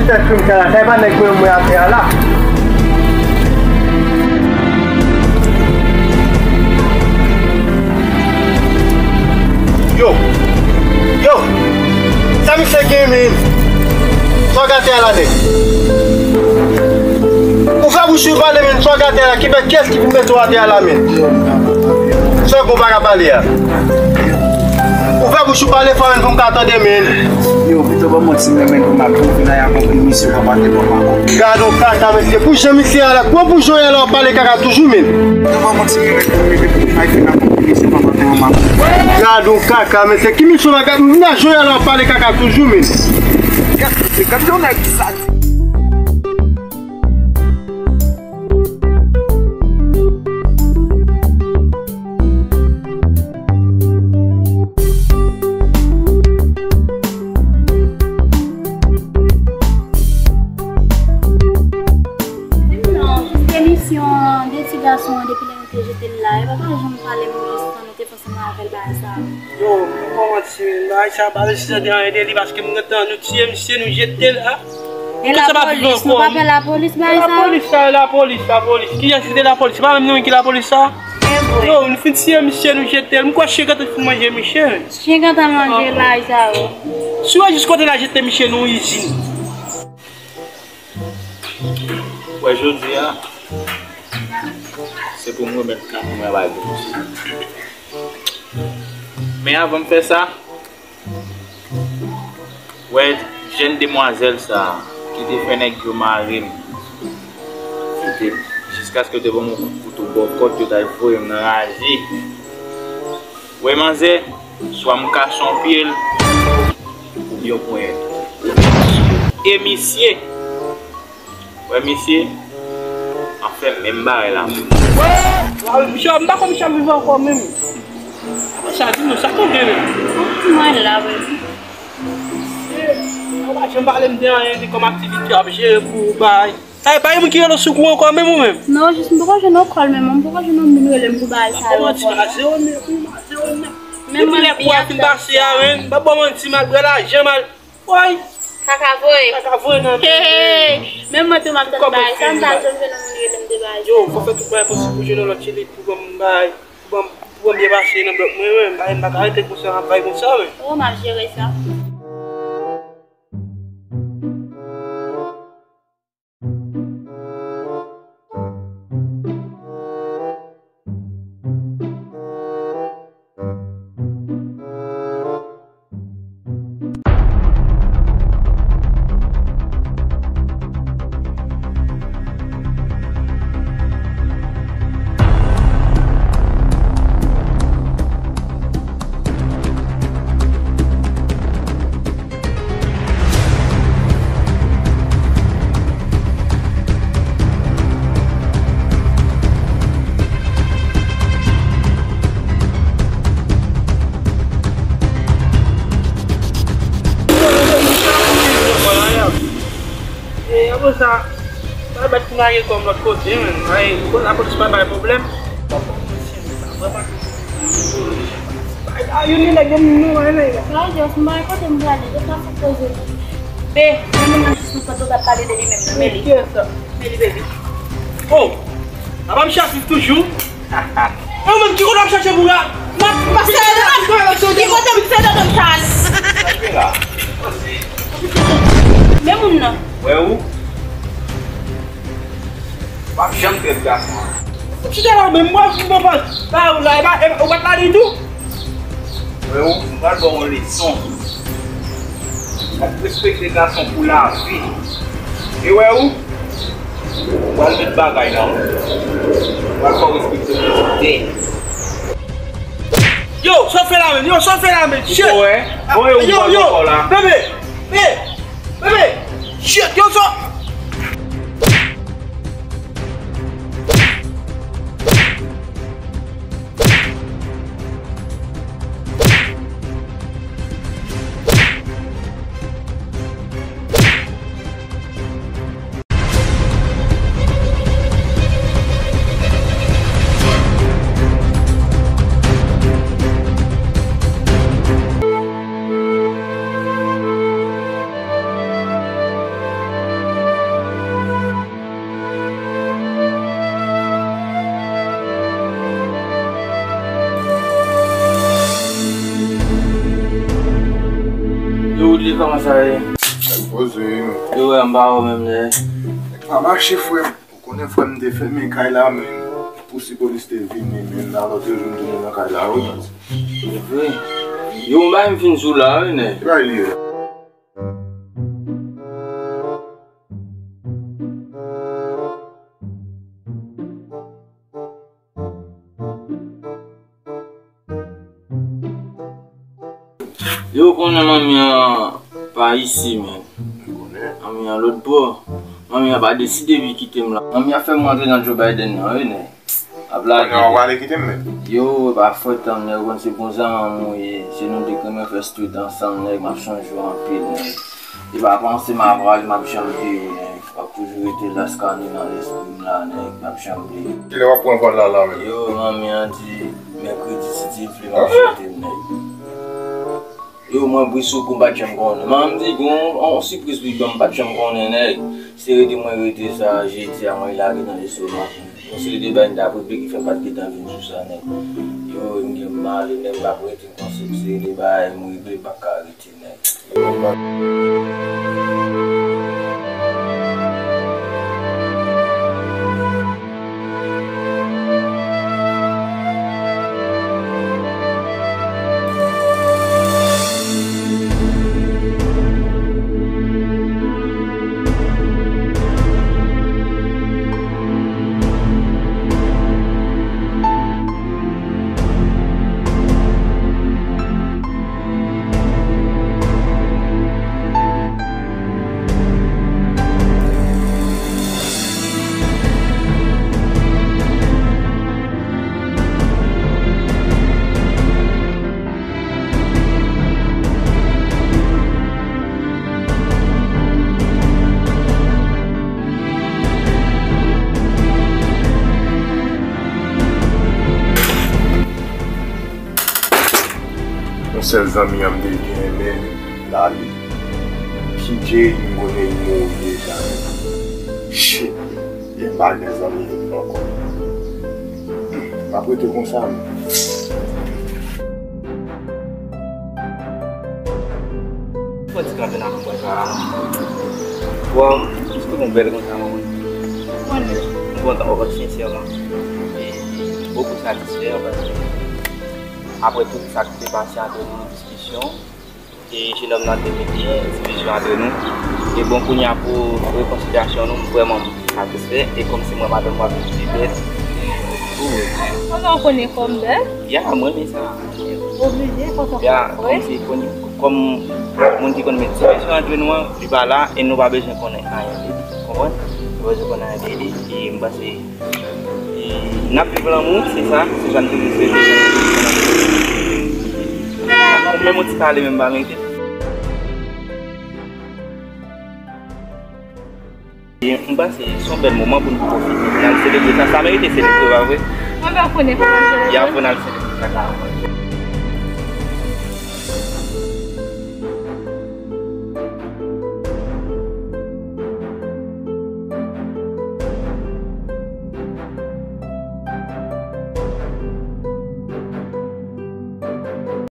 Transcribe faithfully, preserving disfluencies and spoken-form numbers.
Fè krim sa la, sa e pa nèg mwen mwen atè a la. Yo! Yo! Sa misye gen, men? Sa w gate a la, nèg? Ou fè bouch ou pale, men, sa w gate a la, ki fè, kiyès ki vin mete w atè a la, men? Sa w gen w pa ka pale a? Ou fè bouch ou pale fò, men, pou m ka tande, men. Yo, pito ban m yon ti moman pou m ap pwofite nan yon konpli misye, papa te ban m ankò. Gad yon kaka, mesye. Pou jan misye a la, gwo boujon a la, w ap pale kaka toujou, men. Pito ban m yon ti moman pou m mete pou m fè nan konpli misye, papa te ban m ankò. Gad yon kaka, mesye. Ki misye w ap gade? Nan jan a la, w ap pale kaka toujou, men. Gad, gad yon nèg ki sa. Non, jis emisyon de ti gason depi lè nou te jete l la, e pa ta janm pale m jis tan nou te fè ansanm avè l bagay sa. Yo, m pa manti, men bagay sa pa resi tande anyen de li paske m gentan nou tiye misye, nou jete l la. E lapolis, nou pa pè lapolis bagay sa? Lapolis sa, lapolis, lapolis. Kiyès ki te lapolis? Se pa menm nou ki lapolis sa? Yo, nou fin tiye misye, nou jete l. M kwè chyen gentan fin manje misye. Chyen gentan manje bagay sa yo. Si w wè jis kote n al jete misye nan yon izin. Wè, jodi a, se pou m remèt kap mwen bay Bondye. Men avan m fè sa, wè, jèn demwazèl sa a ki te fè nèg yo mare m, ki te, jiskaske yo te ban m yon kout kouto bòkòt, yo t al voye m nan raje. Wè, manzè, swa m kase yon pye l, oubyen yon ponyèt. E misye, wè misye, ap fè menm bagay la menm. Wè, misye, m pa kwè misye ap viv ankò menm. Apre sa, di nou, sa tonbe menm? Mwen la, wi. Misye, ou pa janm pale m de anyen, de kòm aktivite w ap jere pou ou bay. Sa e pa gen moun ki rele w sou kou ankò menm ou menm? Non, jis m poko jwenn yon kòl menm, m poko jwenn yon moun rele m pou bagay sa yo ankò. Manti, m a zewo nèf, wi, m a zewo nèf. Depi lè kou a fin pase a, menm, m pa ba w manti, m al pran lajan, m al Woy! Sa ka voye. Sa ka voye nan men. Hey, hey. Menm mwen tou m ap tann bagay sa, m pa janm jwenn yon moun rele m de bagay sa. Yo, fò fè tout bagay posib pou jwenn yon lòt chili pou ban m bagay, pou ban m, pou ban m byen pase nan blòk mwen, men bagay m pa ka rete konsa, m ap bay konsa, men. Oh, m ap jere sa. E, apre sa, pa mèt pou lage kò m lòt kote, men. Ay, lapolis pa bay pwoblèm. Ay, ay, youn nan nèg yo, nou, ay, men. Ay, Jòs, m pa kote m prale, jòs la fè koze. Be, men moun nan jis nou sot, ou t ap pale de li menm nan, men li. Men kiyès sa? Men li, baby. Oh! Apa m chasif toujou? E ou menm, ki kote w ap chache pou la? M ap, m ap... Se nan ki kote m, se nan m chal. Men moun nan. Wè ou? W ap janm trèt gason an. Ou chita la menm, mwen, mwen, mwen, ba ou la, e pa, e pa, ou pa t la li tou? Wè ou, m pral ba w yon leson. W ap respekte gason pou lavi. E wè ou, w pral met bagay nan men. W pral fè w respekte w pou tè. Yo, sa w fè la menm? Yo, sa w fè la menm? Shit! Ou wè? Bon, yo, yo, yo, bebe! Be! Bebe! Shit, yo, sa... Kòman sa ye? Poze wi, men. Yo, wè, m pa wè w menm, nèg. Nèg pa mache, frè m. Ou konnen, frè m, te fèmen kay la, men pouse polis te vini, men nan lòt jou m tounen nan kay la, wi. Se vre? Yo, m bay m fin sou la, wi, nèg. Bay li ye. Yo, konnen manmi an pa isi, men. Manmi an lòt bò. Manmi an pa deside vin kite m la. Manmi an fè m rantre nan Joe Biden nan, wi, nèg. Ap lage. Konnen w ale kite m, men. Yo, pa fwèt an, nèg, ou konn se bon zanmi ou ye. Se nou de k renmen fè street ansanm, nèg, m ap sonje w anpil, nèg. E pa panse m ap ale, m ap janm bliye w, nèg. W ap toujou rete laskane nan lespri m la, nèg, m ap janm bliye. Kilè w ap pran vòl la, la menm? Yo, manmi an di mèkredi, si Dye vle, m ap chante, nèg. Yo, mwen bri sou kou, m pa t janm konnen. Manmi an di, gon yon sipriz pou li ban m, m pa t janm konnen, nèg. Se rete mwen rete sa, jedi a, mwen lage nan lestomak mwen. Yon seri de bagay m t ap regle ki fè m pa t gentan vin sou sa, nèg. Yo, m gen m ale, nèg, m ap rete, m panse yon seri de bagay m regle, m pa ka rete. Yon sèl zanmi an m te gen, men Lali. P J, m konnen li mouri deja, men. Shit. E m pa gen zanmi menm ankò. M ap rete konsa, men. Fò ti kanpe nan konprann sa a. Waw, se yon bèl konsa, manman. Mwen kontan wè w, sensèman. E, e, bokou satisfè, paske apre tout sa ki te pase ante nou, diskisyon, e jenòm nan te mete divizyon ant nou. E bon, kounye a pou rekonsilyasyon nou, m vrèman satisfè. E kòmsi mwen, madanm mwen ap viv pi bèl. Kòman w konnen kò m bèl? Ya, mwen renmen sa. Oblije, fò sa. Ya, kòmsi, kòm, kòm moun ki konn met divizyon ant nou an, li pa la, e nou pa bezwen konnen anyen de li. Konprann? Nou pa bezwen konnen anyen de li. E m panse E n ap viv lanmou, se sa, se sa n toujou swete, se sa n toujou swete. Ou menm ou ti pale menm pa merite. E m panse se yon bèl moman pou n pwofite, pou n al selebre sa. Sa merite selebre, pa vre? Mwen pa konnen kòman selebre. Y ap pou n al selebre sa.